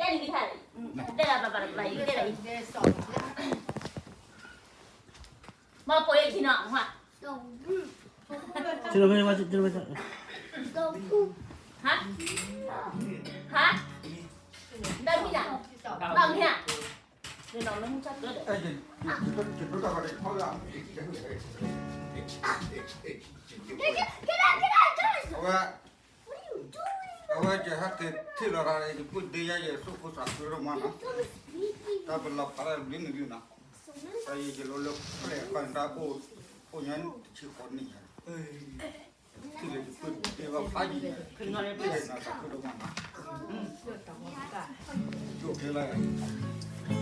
တဲလၢဘၣ်ဘၣ်ဘၣ် ယတဲလၢအံၤ မ့ၢ်ပိာ်ယခံနီၤ ဟါ ဟါ ဟါ ဘၣ်မံၤဧါ ဘၣ်မံၤဧါ ဒီးလၢမုၢ်ဆါကျၢဒီး အဝဲ အဝဲယဟဲက့ၤထံၣ်လီၤတၢ် ယပုၢ်ဒ့ယါယဲၢ်သူၣ်ခိၣ်သးခုရၢမးနီၤ, တၢ်ပလီၤဖးတၢ်ဘျုးနံၣ်ဘျုးနီၤ, တၢ်ယဲယလိၤလၢပျဲၢ်ဃီန့ၣ် တၢ်အိၣ် အိၣ်ညါတဆံဃိးနံၣ်ညါ, ထံၣ်လၢယပုၢ်ဒ့ဘၣ်ဖးယံၤ, သးခုရၢမးနီၤ, ယိၣ်က့ၤလၢ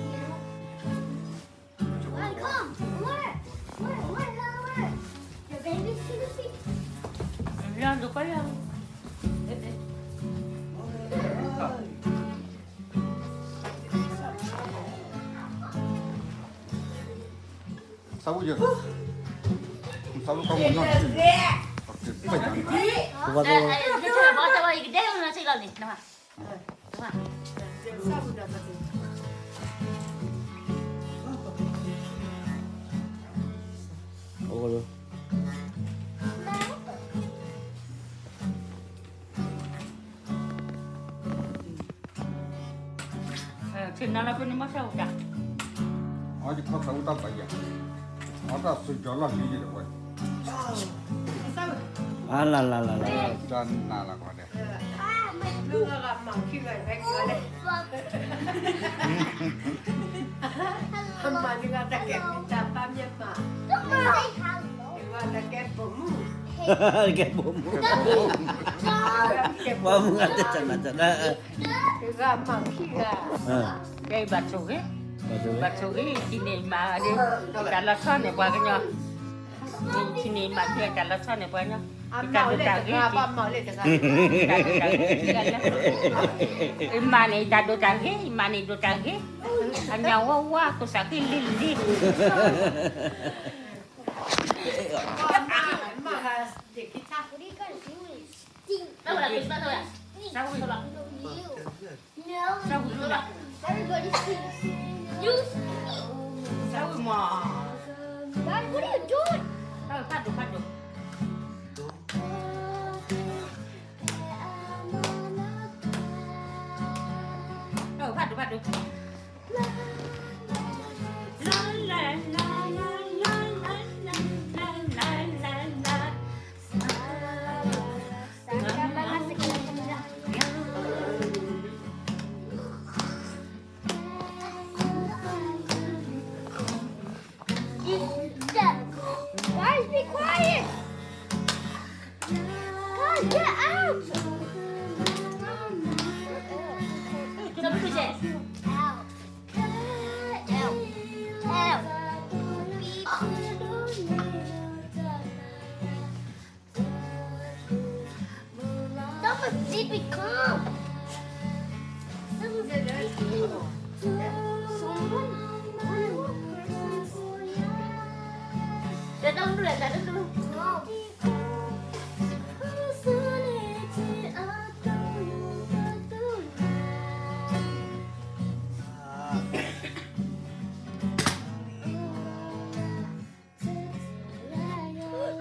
သးဝံၣ်ယဲ, သးဝံၣ်ကီမုၢ်နီၢ်, ပှၤ ဆ့ၣ်နီၤလၢပန့ၣ်မ့ၢ်ဆၢဝံၣ်တၢ်, အီယခီသးဝံၣ်တၢ်ပာ်ယၤ, အီတၢ်သူကၠီၤလီၢ်လံယတဝဲ, အါလၢ်လၢ်လၢ်လၢ်, တၢ်နးလီၤကီးဒဲး, မၤန့ၢ်ဂၤတၢ်ကဲမံၤတၢ်ဘၣ်မ့ၢ်မး, တဂၤတၢ်ကဲပိာ်မုၣ်, ကဲပိာ်မုၣ်, ပှၤမုၣ်ဂၤတၢ်စၢ်နးစၢ်နး, တဂၤမၤခံဂၤ, ကဲဘၣ်ဆိၣ်ဂ့ၤ, ဘၣ်ဆိၣ်ဂ့ၤ, ထံၣ်န့ၢ်မၤဒ်, တၢ်လီၤဆီန့ၣ်ပှၤကညီ, ထံၣ်န့ၢ်မၤဒ်တၢ်လီၤဆီန့ၣ်ပှၤကညီ, တၢ်ဒိၣ်တၢ်ဂ့ၤ, တၢ်ဒိၣ်တၢ်ဂ့ၤ, အမၤန့ၣ်တၢ်ဒိၣ်တၢ်ဂ့ၤ, အမၤန့ၣ်ဒိၣ်တၢ်ဂ့ၤ, အညါဝါဝါ ကိးစးက့လံလံ Everybody sleeps. You sleep. Guys, what are you doing? ဖးဒိၣ်ဖးဒိၣ်, ဖးဒိၣ်ဖးဒိၣ်, Guys, be quiet! Guys, get out! Out. Out. Out. Beep. Someone's beeping. Come. Someone's beeping. Someone? One more person. Don't do that. Don't do that. No.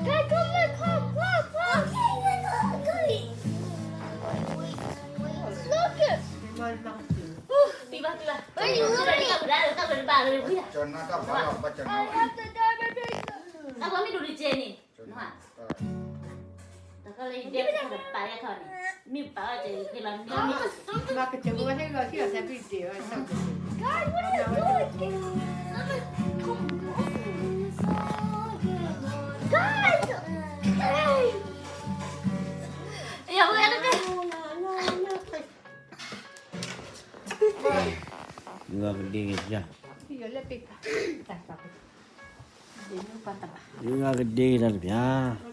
Guys, come, look, come, look, look. Look it. Wait, you look at me. I have the diamond ring. တၢ်ကီမ့ၢ်ဒိၣ်တကဲန့ၣ်, တၢ်ကီလၢယဒဲးပာ်လၢခီန့ၣ်, မ့ၢ်ပာ်ဝဲကဲလီၤမ့ၢ်, မၤကစၢၢ်ကဝဲဟဲလီၤခံဂၤသဲဘံၣ်ဒဲးဝဲ, Guys, what are you doing? Guys! Hey! ယဝဲတကဲ, ယွၤကဒ့က့ၤတၢ်, ယွၤကဒ့က့ၤတၢ်တပျၢ်. တ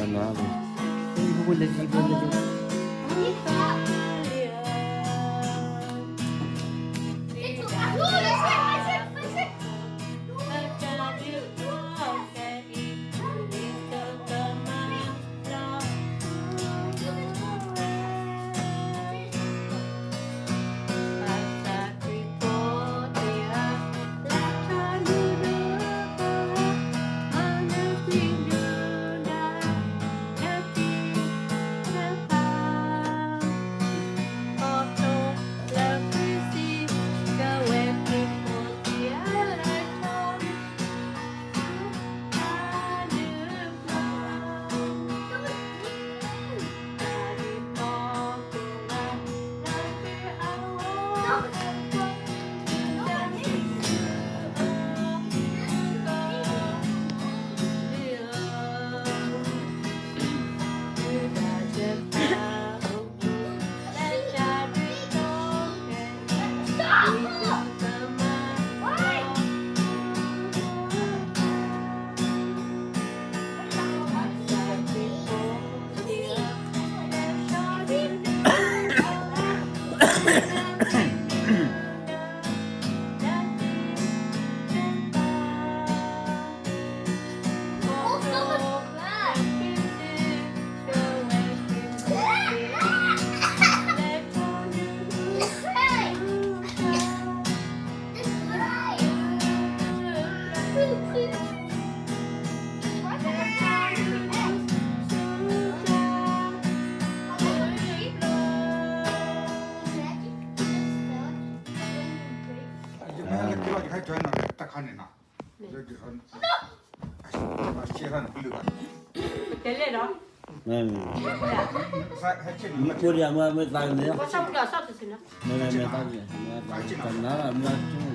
ၢ်နါ, ဘိလၢလံ ဘိလၢလံ. တၢ်ခါန့ၣ်နီၤ, တဲလဲၣ်ဒီး, မ့ၢ်အိၣ်ဒီးမ့ၢ်သးန့ၣ်, မ့ၢ်သးန့ၣ်, မ့ၢ်သးန့ၣ်,